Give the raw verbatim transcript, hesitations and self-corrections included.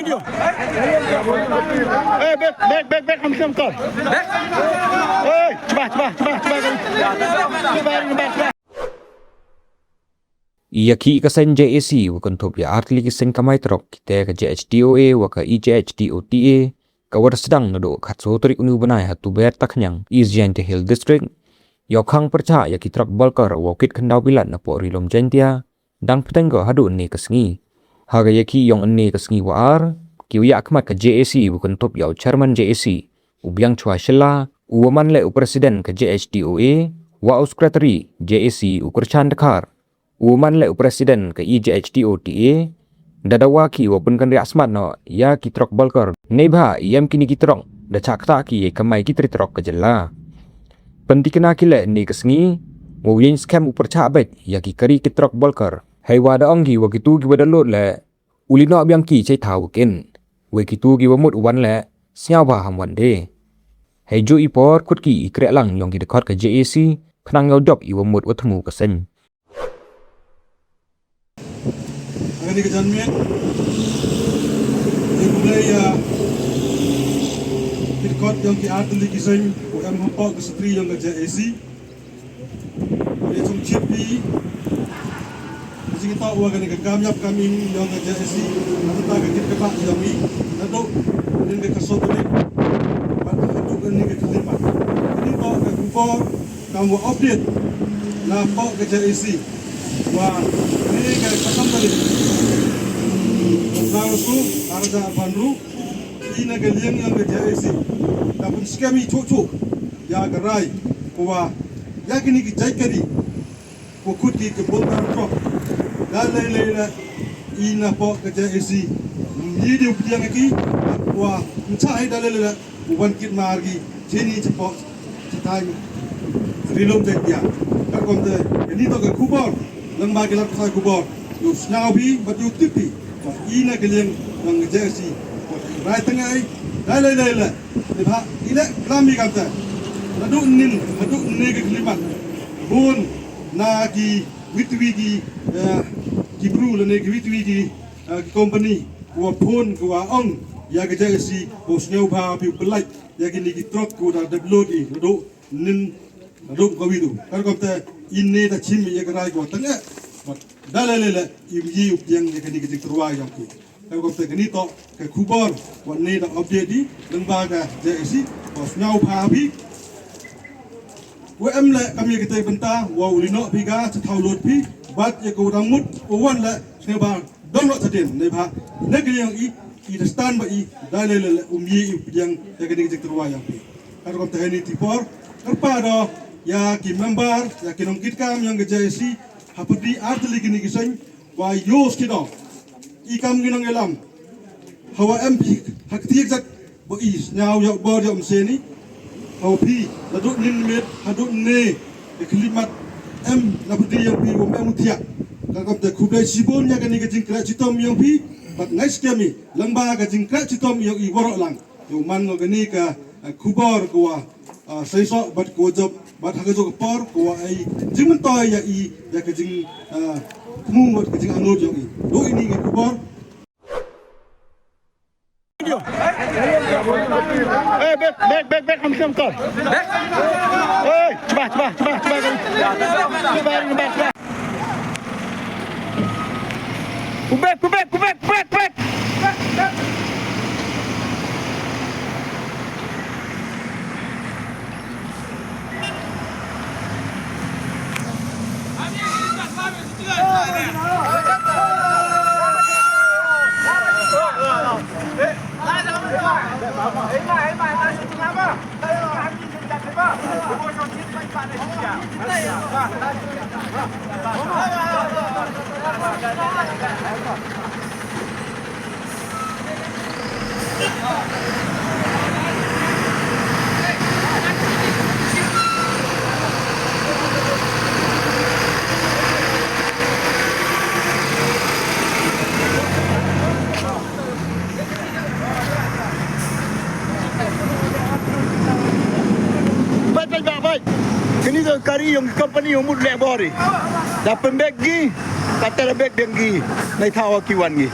Eh, bek, bek, bek, bek, ham, ham, kor. Bek. Eh, chbah, chbah, chbah, chbah, kor. Chbah, chbah, chbah. Ya ki ka seng J A C wa kynthup ya artylli ki seng kamai truck, kite ka J H D O A wa ka E J H D O T A, ka wa da sdang nadooh khatsaw tarik uni u bnai ha Tuber Takhniang, East Jaintia Hills District, yow khang pyrchah ya ki truck bulker wow kit khyndaw bilat napoh Ri-loom Jaintia, dang pteng ko hadooh ynne ka sngi. Ha ka ya ki yong ynne ka sngi wa ar, ki wa ya khmat ka J A C wa kynthup ya u Chairman J A C, u Biang Chwa Shylla, u wa man le u President ka J H D O A, wa u Secretary J A C u Kyrchan Dkhar, u wa man le u President ka E J H D O T A, da dawa ki wow pynkynriah smat noh ya ki truck bulker. Neibhah yem kini ki truck da chah ktah ki ya i kamai ki tre truck ka jylla. Pyntikna ki le ynne ka sngi, wow yeng skhem u pyrchah beit ya ki kari ki truck bulker. Heiwa da ong ki wa kitu ki wa da load le, u li noh biang ki chei thaw u kin. Wei kitu ki wa mut u wan le, sngewbha ham wan de. Hei jooh i por khut ki i kreh lang yong ki dkhot ka J A C, khnang yow jop i wa mut wa thmu ka seng. Ha kani ka janmiet, i khublei ya ki dkhot yong ki artylli ki seng wa em hapoh ka stri yong ka J A C. Ye chongchit phi, jingtoh wa kani ka kam yap kam im yong ka J A C, na ka bynta ka kit ka bah yong i, nadooh ynnin ka khatsaw tarik, bad hadooh ynnin ka khyllipmat. Kani toh ka khubor kam wa update napoh ka J A C. Wa ynnin ka khatsaw tarik, Naitung, ar hajar arphaw ynru, i na ka liang yong ka J A C da pynskhem i chooh chooh ya ka rai, ko wa ya kini ki jait kari ko khut ki ka bulker truck. Da lei lei le i napoh ka J A C ym ye de u pdiang ya ki, ko wa ym chah hi da lei lei le u wan kit mar ki chini chapoh chithaiñ Ri-loom Jaintia. Katkum te, kani toh ka khubor lyngba ki lad pathai khubor, yow sngewbha bad yow tip phi wa i na ka liang yong ka J A C wa rai tang ei, da lei lei le. Neibhah i le klam i kamte, nadooh ynnin hadooh ynne ka khyllipmat, bun na ki wi ki wi ki, eh, ki bru lane ki wi ki wi ki, eh, ki company ko wa phone ko wa ong ya ka J A C ko sngewbha phi u pynlait ya kini ki truck ko da dep load i nadooh ynnin, nadooh ka wi du. Katkum te, ynne da chim i ya ka rai ko wa tang eh, bad da lei lei le ym ye u pdiang ya kani ka jingtyrwa yong ki. Katkum te, kani toh ka khubor wa ynne da update i lyngba ka J A C, ko sngewbha phi. Wa em le kam ya kite bynta wa u li noh phi ka cha thaw load phi, bad ya ko dang mut u wan le, sngewbha dang noh chadien, neibhah na ka liang i, i da stand bha i, da lei lei le ym ye i u pdiang ya kani ka jingtyrwa yong phi. Katkum te, heini ti por, kyrpad o ya ki member, ya ki nongkitkam yong ka J A C hapyrdi artylli kini ki seng, wa yoh skidong i kam ki nongyalam, hawa em phi ha kti jait, bo i sñiaw yoh bor yoh mynsien i, hawa phi, nadooh ynnin miet hadooh ynne ka khyllipmat, em na pyrdi yong phi wa em u thiah. Katkum te, khublei chibun ya kani ka jingkreh chitom yong phi, bad ngai skhem i lyngba ka jingkreh chitom yong i waroh lang, yow man noh kani ka, eh, khubor ko wa, ah, seisoh bad ko wa jop, bad ha ka jooh ka por ko wa ai jingmyntoi ya i ya ka jing, ah, thmu bad ka jingangnud yong i. Dooh ini ki khubor. Eh, bek, bek, bek, bek, ham, ham, kor. Bek. Eh, chbah, chbah, chbah, chbah, kor. Chbah, chbah, chbah. Kubek, kubek, kubek, kubek, kubek. Bait, bait, bait, bait. Kini toh kari yong ki company yong mut leh bor i. Da pynbek ki, katte da bek deng ki, nai thaw ki wan ki.